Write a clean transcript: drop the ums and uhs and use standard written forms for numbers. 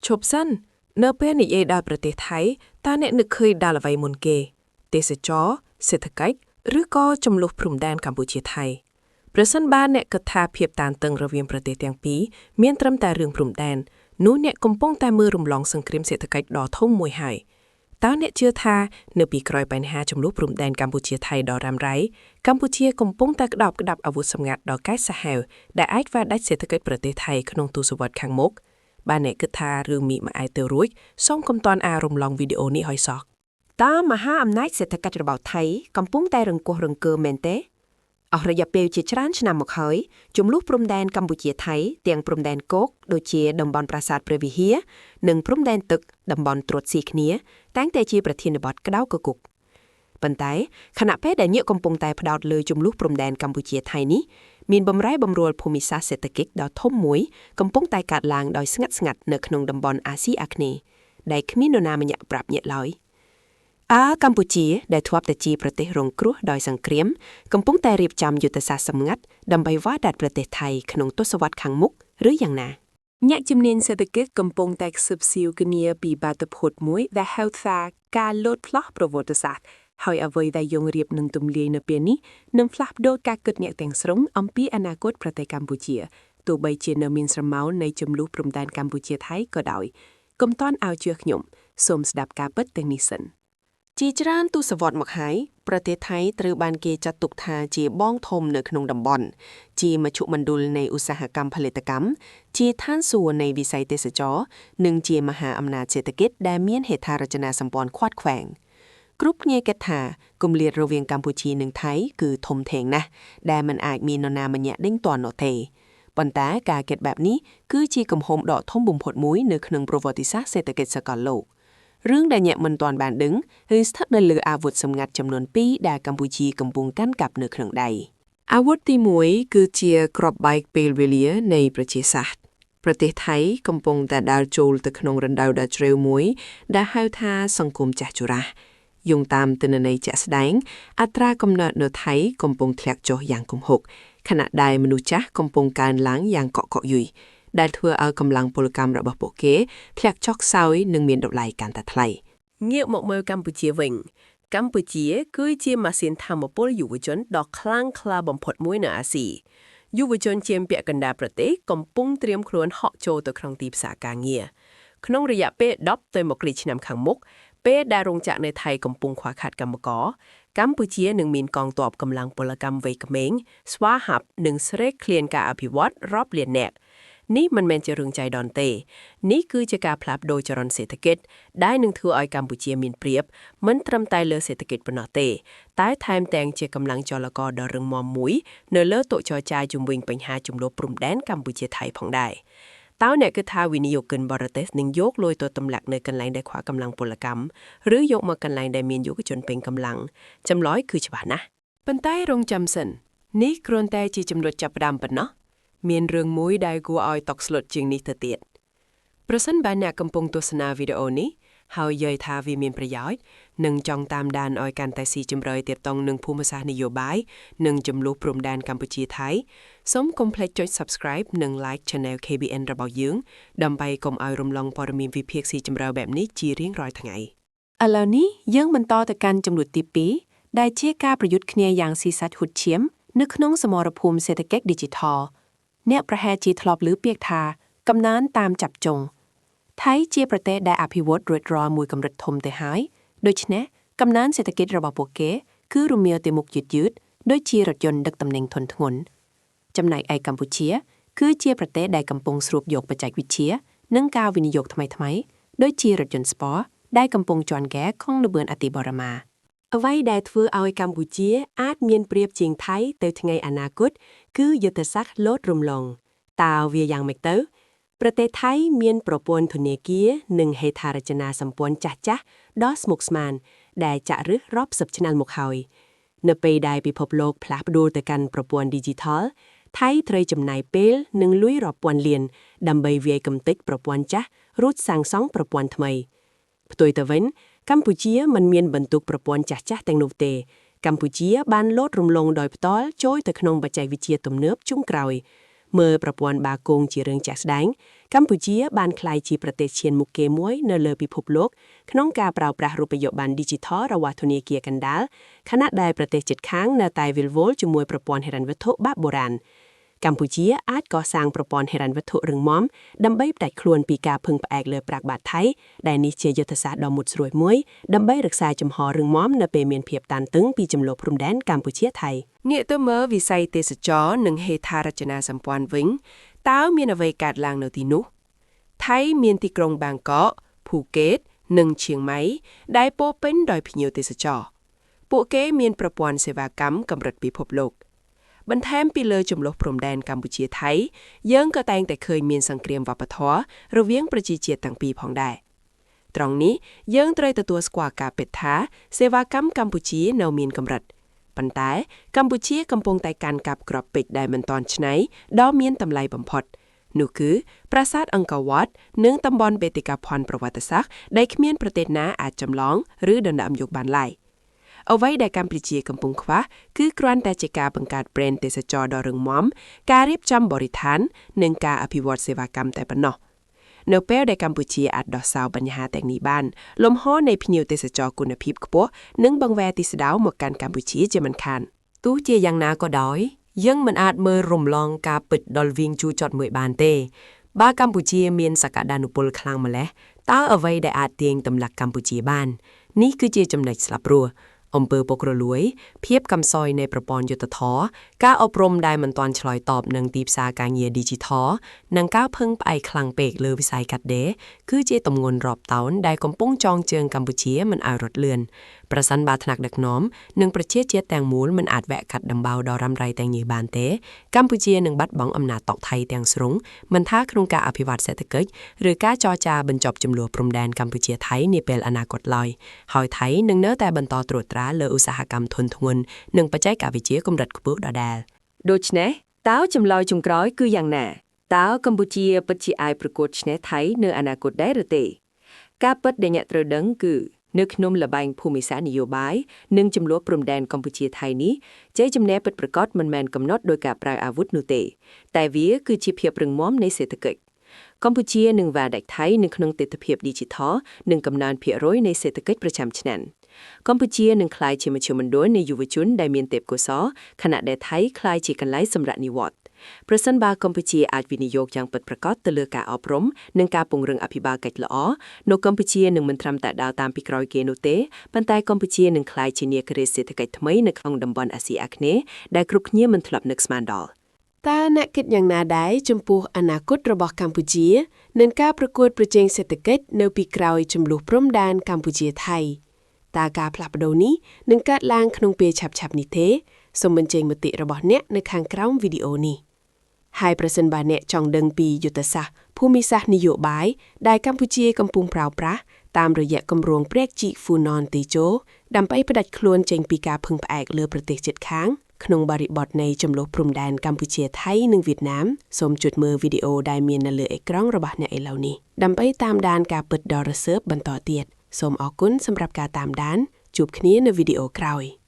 ឈប់សិននៅពេលនិយាយដល់ប្រទេសថៃតើអ្នកនឹកឃើញដល់អ្វីមុនគេ ទេសចរណ៍សេដ្ឋកិច្ចឬក៏ជម្លោះព្រំដែនកម្ពុជាថៃប្រសិនបើអ្នកគិតថាភាពតានតឹងរវាងប្រទេសទាំងពីរមានត្រឹមតែរឿងព្រំដែននោះអ្នកកំពុងតែមើលរំលងសង្គ្រាមសេដ្ឋកិច្ចដ៏ធំមួយហើយតើអ្នកជឿថានៅពីក្រោយបញ្ហាជម្លោះព្រំដែនកម្ពុជាថៃដ៏រ៉ាំរ៉ៃកម្ពុជាកំពុងតែក្តោបក្តាប់អាវុធសម្ងាត់ដ៏កាចសាហាវដែលអាចវ៉ាដាច់សេដ្ឋកិច្ចប្រទេសថៃក្នុងទសវត្សរ៍ខាងមុខ បើអ្នកគិតថារឿងនេះមិនអាចទៅរួចសូមកុំទាន់អារំលងវីដេអូនេះឲ្យសោះ តើមហាអំណាចសេដ្ឋកិច្ចរបស់ថៃកំពុងតែរង្គោះរង្គើមែនទេអស់រយៈពេលជាច្រើនឆ្នាំមកហើយជម្លោះព្រំដែនកម្ពុជាថៃទាំងព្រំដែនគោកដូចជាតំបន់ប្រាសាទព្រះវិហារនិងព្រំដែនទឹកតំបន់ត្រួតស៊ីគ្នាតែងតែជាប្រធានបទក្តៅគគុកប៉ុន្តែខណៈពេលដែលញាក់កំពុងតែផ្ដោតលើជម្លោះព្រំដែនកម្ពុជាថៃនេះមានបំរែបំរួលភូមិសាស្ត្រសេដ្ឋកិច្ចដ៏ធំមួយកំពុងតែកើតឡើងដោយស្ងាត់ៗនៅក្នុងតំបន់អាស៊ីអាគ្នេយ៍ដែលគ្មាននរណាម្នាក់ប្រាប់ញាក់ឡើយ អើកម្ពុជាដែលធ្លាប់តែជាប្រទេសរងគ្រោះដោយសង្គ្រាមកំពុងតែរៀបចំយុទ្ធសាស្ត្រសម្ងាត់ដើម្បីវ៉ាដាត់ប្រទេសថៃក្នុងទសវត្សរ៍ខាងមុខឬយ៉ាងណា អ្នកជំនាញសេដ្ឋកិច្ចកំពុងតែខ្សឹបសៀវគ្នាពីបាតុភូតមួយដែលហៅថាការលោតផ្លោះប្រវត្តិសាស្ត្រហើយអ្វីដែលយើងរៀបនឹងទម្លាយនៅពេលនេះនឹងផ្លាស់ប្ដូរការគិតអ្នកទាំងស្រុងអំពីអនាគតប្រទេសកម្ពុជាទោះបីជានៅមានស្រមោលនៃជម្លោះព្រំដែនកម្ពុជាថៃក៏ដោយកុំតាន់ឲ្យជឿខ្ញុំសូមស្ដាប់ការពិតទាំងនេះសិន ជាច្រើនទសវត្សរ៍មកហើយប្រទេសថៃត្រូវបានគេចាត់ទុកថាជាបងធំនៅក្នុងតំបន់ជាមជ្ឈមណ្ឌលនៃឧស្សាហកម្មផលិតកម្មជាឋានសួគ៌នៃវិស័យទេសចរណ៍និងជាមហាអំណាចសេដ្ឋកិច្ចដែលមានហេដ្ឋារចនាសម្ព័ន្ធខ្វាត់ខ្វែងគ្រប់គ្នាគិតថាគម្លាតរវាងកម្ពុជានិងថៃគឺធំធេងណាស់ដែលមិនអាចមាននរណាម្នាក់ដេញទាន់នោះទេប៉ុន្តែការគិតបែបនេះគឺជាកំហុសដ៏ធំបំផុតមួយនៅក្នុងប្រវត្តិសាស្ត្រសេដ្ឋកិច្ចសកលលោក រឿងដែលអ្នកមិនទាន់បានដឹងគឺស្ថិតនៅលើអាវុធសម្ងាត់ចំនួន2ដែលកម្ពុជាកំពុងកាន់កាប់នៅក្នុងដៃ អាវុធទី1គឺជាក្របបែកពេលវេលានៃប្រជាសាស្ត្រប្រទេសថៃកំពុងតែដើរចូលទៅក្នុងរណ្ដៅដ៏ជ្រៅមួយដែលហៅថាសង្គមចាស់ជរាយោងតាមទិន្នន័យជាក់ស្ដែងអត្រាកំណើតនៅថៃកំពុងធ្លាក់ចុះយ៉ាងគំហុកខណៈដែលមនុស្សចាស់កំពុងកើនឡើងយ៉ាងកក់កយុយដែលធ្វើឲ្យកម្លាំងពលកម្មរបស់ពួកគេធ្លាក់ចុះខ្សោយនិងមានតម្លៃកាន់តែថ្លៃ ងាកមកមើលកម្ពុជាវិញ កម្ពុជាគឺជាម៉ាស៊ីនធម្មពលយុវជនដ៏ខ្លាំងក្លាបំផុតមួយនៅអាស៊ីយុវជនជាងពាក់កណ្ដាលប្រទេសកំពុងត្រៀមខ្លួនហក់ចូលទៅក្នុងទីផ្សារការងារក្នុងរយៈពេល10ទៅ20ឆ្នាំខាងមុខពេលដែលរោងចក្រនៅថៃកំពុងខ្វះខាតកម្មករកម្ពុជានឹងមានកងទ័ពកម្លាំងពលកម្មវ័យក្មេងស្វាហាប់និងស្រេកឃ្លានការអភិវឌ្ឍរាប់លាននាក់នេះមិនមែនជារឿងចៃដន្យទេ នេះគឺជាការផ្លាស់ប្ដូរចរន្តសេដ្ឋកិច្ចដែលនឹងធ្វើឲ្យកម្ពុជាមានប្រៀបមិនត្រឹមតែលើសេដ្ឋកិច្ចប៉ុណ្ណោះទេ តែថែមទាំងជាកម្លាំងចលករដ៏រឹងមាំមួយនៅលើតុចរចាជំវិញបញ្ហាជម្លោះព្រំដែនកម្ពុជាថៃផងដែរតើអ្នកគិតថាវិនិយោគិនបរទេសនឹងយកលុយទៅទម្លាក់នៅកន្លែងដែលខ្វះកម្លាំងពលកម្មឬយកមកកន្លែងដែលមានយុវជនពេញកម្លាំងចម្លើយគឺច្បាស់ណាស់ប៉ុន្តែរងចាំសិននេះគ្រាន់តែជាចំណុចចាប់ផ្ដើមប៉ុណ្ណោះមានរឿងមួយដែលគួរឲ្យតក់ស្លុតជាងនេះទៅទៀត ប្រសិនបើអ្នកកំពុងទស្សនាវីដេអូនេះហើយយល់ថាវាមានប្រយោជន៍និងចង់តាមដានឲ្យកាន់តែស៊ីជម្រៅទាក់ទងនឹងភូមិសាស្ត្រនយោបាយនិងជម្លោះព្រំដែនកម្ពុជាថៃសូមកុំភ្លេចចុច Subscribe និង Like Channel KBN របស់យើងដើម្បីកុំឲ្យរំលងព័ត៌មានវិភាគស៊ីជម្រៅបែបនេះជារៀងរាល់ថ្ងៃ ឥឡូវនេះយើងបន្តទៅកាន់ចំណុចទី2ដែលជាការប្រយុទ្ធគ្នាយ៉ាងស៊ីសាច់ហុតឈាមនៅក្នុងសមរភូមិសេដ្ឋកិច្ច Digital អ្នកប្រហែលជាធ្លាប់ឮពាក្យថាកំណើនតាមចាប់ចុងថៃជាប្រទេសដែលអភិវឌ្ឍរួចរាល់មួយកម្រិតធំទៅហើយដូច្នេះកំណើនសេដ្ឋកិច្ចរបស់ពួកគេគឺរមៀលទៅមុខយឺតៗដូចជារថយន្តដឹកតំណែងធនធ្ងន់ចំណែកឯកម្ពុជា គឺជាប្រទេសដែលកំពុងស្រូបយកបច្ចេកវិទ្យានិងការវិនិយោគថ្មីៗដូចជារថយន្តស្ពរដែលកំពុងជាន់ហ្គេក្នុងល្បឿនអតិបរមា អ្វីដែលធ្វើឲ្យកម្ពុជាអាចមានប្រៀបជាងថៃទៅថ្ងៃអនាគតគឺយុទ្ធសាស្ត្រលោតរំលងតើវាយ៉ាងម៉េចទៅ ប្រទេសថៃមានប្រព័ន្ធធនាគារនិងហេដ្ឋារចនាសម្ព័ន្ធចាស់ៗដ៏ស្មុគស្មាញដែលចាក់ឫសរាប់សិបឆ្នាំមកហើយនៅពេលដែលពិភពលោកផ្លាស់ប្ដូរទៅកាន់ប្រព័ន្ធ Digital ថៃត្រូវចំណាយពេលនិងលុយរាប់ពាន់លានដើម្បីវាយកម្ទេចប្រព័ន្ធចាស់រួចសាងសង់ប្រព័ន្ធថ្មីផ្ទុយទៅវិញ កម្ពុជាមិនមានបន្ទុកប្រព័ន្ធចាស់ៗទាំងនោះទេ កម្ពុជាបានលោតរំលងដោយផ្ទាល់ចូលទៅក្នុងបច្ចេកវិទ្យាទំនើបជុំក្រោយ មើលប្រព័ន្ធបាគងជារឿងចាក់ស្ដែងកម្ពុជាបានក្លាយជាប្រទេសឈានមុខគេមួយនៅលើពិភពលោកក្នុងការប្រើប្រាស់រូបិយប័ណ្ណឌីជីថលរបស់ធនាគារកណ្ដាលខណៈដែលប្រទេសជិតខាងនៅតែវិលវល់ជាមួយប្រព័ន្ធហិរញ្ញវត្ថុបែបបុរាណកម្ពុជាអាចកសាងប្រព័ន្ធហិរញ្ញវត្ថុរឹងមាំដើម្បីផ្ដាច់ខ្លួនពីការពឹងផ្អែកលើប្រាក់បាតថៃដែលនេះជាយុទ្ធសាស្ត្រដ៏មុតស្រួចមួយដើម្បីរក្សាជំហររឹងមាំនៅពេលមានភាពតានតឹងពីជម្លោះព្រំដែនកម្ពុជាថៃ ងាកទៅមើលវិស័យទេសចរណ៍និងហេដ្ឋារចនាសម្ព័ន្ធវិញតើមានអ្វីកើតឡើងនៅទីនោះ ថៃមានទីក្រុងបាងកកភូកេត និងឈៀងម៉ៃដែលពោរពេញដោយភ្ញៀវទេសចរពួកគេមានប្រព័ន្ធសេវាកម្មកម្រិតពិភពលោក បន្ថែមពីលើជម្លោះព្រំដែនកម្ពុជាថៃយើងក៏តែងតែឃើញមានសង្គ្រាមវប្បធម៌រវាងប្រជាជាតិទាំងពីរផងដែរត្រង់នេះយើងត្រូវទទួលស្គាល់ការពិតថាសេវាកម្មកម្ពុជានៅមានកម្រិតប៉ុន្តែកម្ពុជាកំពុងតែកាន់កាប់គ្រាប់ពេជ្រដែលមិនទាន់ឆ្នៃដ៏មានតម្លៃបំផុតនោះគឺប្រាសាទអង្គរវត្តនិងតំបន់បេតិកភណ្ឌប្រវត្តិសាស្ត្រដែលគ្មានប្រទេសណាអាចចម្លងឬដណ្ដើមយកបានឡើយអ្វីដែលកម្ពុជាកំពុងខ្វះគឺគ្រាន់តែជាការបង្កើត brand ទេសចរដ៏រឹងមាំការរៀបចំបរិស្ថាន និងការអភិវឌ្ឍសេវាកម្មតែប៉ុណ្ណោះនៅពេលដែលកម្ពុជាអាចដោះសោបញ្ហាទាំងនេះបាន លំហូរនៃភ្ញៀវទេសចរគុណភាពខ្ពស់នឹងបង្វែរទិសដៅមកកាន់កម្ពុជាជាមិនខានទោះជាយ៉ាងណាក៏ដោយយើងមិនអាចមើលរំលងការពិតដល់វិញជូរចត់មួយបានទេ បើកម្ពុជាមានសក្តានុពលខ្លាំងម្ល៉េះតើអ្វីដែលអាចទាញតម្លាក់កម្ពុជាបាន នេះគឺជាចំណុចស្លាប់រស់អំពើពុករលួយ ភាពកំសោយនៃប្រព័ន្ធយុត្តិធម៌ការអប់រំដែលមិនទាន់ឆ្លើយតបនឹងទីផ្សារការងារឌីជីថលនិងការពឹងផ្អែកខ្លាំងពេកលើវិស័យកាត់ដេរគឺជាទម្ងន់រាប់តោនដែលកំពុងចងជើងកម្ពុជាមិនឲ្យរត់លឿនប្រសិនបើថ្នាក់ដឹកនាំនិងប្រជាជាតិទាំងមូលមិនអាចវះកាត់ដំបៅដ៏រ៉ាំរ៉ៃទាំងនេះបានទេកម្ពុជានឹងបាត់បង់អំណាចតក់ថៃទាំងស្រុងមិនថាក្នុងការអភិវឌ្ឍសេដ្ឋកិច្ចឬការចរចាបញ្ចប់ជម្លោះព្រំដែនកម្ពុជាថៃនាពេលអនាគតឡើយហើយថៃនឹងនៅតែបន្តត្រួតត្រាលើឧស្សាហកម្មធុនធ្ងន់និងបច្ចេកវិទ្យាកម្រិតខ្ពស់ដដែល ដូច្នេះតើចម្លើយចុងក្រោយគឺយ៉ាងណាតើកម្ពុជាពិតជាអាចប្រកួតឈ្នះថៃនៅអនាគតដែរឬទេ ការពិតដែលអ្នកត្រូវដឹងគឺនៅក្នុងល្បែងភូមិសាស្ត្រនយោបាយនិងជម្លោះព្រំដែនកម្ពុជាថៃនេះជ័យជំនះពិតប្រាកដមិនមែនកំណត់ដោយការប្រើអាវុធនោះទេ តែវាគឺជាភាពរឹងមាំនៃសេដ្ឋកិច្ចកម្ពុជានឹងវ៉ាដាច់ថៃនៅក្នុងទិដ្ឋភាពឌីជីថលនិងកំណើនភាគរយនៃសេដ្ឋកិច្ចប្រចាំឆ្នាំកម្ពុជានឹងក្លាយជាមជ្ឈមណ្ឌលនៃយុវជនដែលមានទេពកោសល្យខណៈដែលថៃក្លាយជាកន្លែងសម្រាប់និវត្តន៍ប្រសិនបើកម្ពុជាអាចវិនិយោគយ៉ាងពិតប្រាកដទៅលើការអប់រំនិងការពង្រឹងអភិបាលកិច្ចល្អនោះកម្ពុជានឹងមិនត្រឹមតែដើរតាមពីក្រោយគេនោះទេប៉ុន្តែកម្ពុជានឹងក្លាយជានាគរាជសេដ្ឋកិច្ចថ្មីនៅក្នុងតំបន់អាស៊ីអាគ្នេយ៍ដែលគ្រប់គ្នាមិនធ្លាប់នឹកស្មានដល់ តើអ្នកគិតយ៉ាងណាដែរចំពោះអនាគតរបស់កម្ពុជានិងការប្រកួតប្រជែងសេដ្ឋកិច្ចនៅពីក្រោយជម្លោះព្រំដែនកម្ពុជាថៃតើការផ្លាស់ប្ដូរនេះនឹងកើតឡើងក្នុងពេលឆាប់ៗនេះទេសូមបញ្ចេញមតិរបស់អ្នកនៅខាងក្រោមវីដេអូនេះហើយប្រសិនបើអ្នកចង់ដឹងពីយុទ្ធសាស្ត្រភូមិសាស្ត្រនយោបាយដែលកម្ពុជាកំពុងប្រើប្រាស់តាមរយៈគម្រោងព្រែកជីកហ្វូណនតេជោដើម្បីផ្ដាច់ខ្លួនចេញពីការពឹងផ្អែកលើប្រទេសជិតខាង ក្នុងបរិបទនៃជម្លោះព្រំដែនកម្ពុជាថៃនិងវៀតណាមសូមចុចមើលវីដេអូដែលមាននៅលើអេក្រង់របស់អ្នកឥឡូវនេះដើម្បីតាមដានការពិតដ៏រសើបបន្តទៀតសូមអរគុណសម្រាប់ការតាមដានជួបគ្នានៅវីដេអូក្រោយ។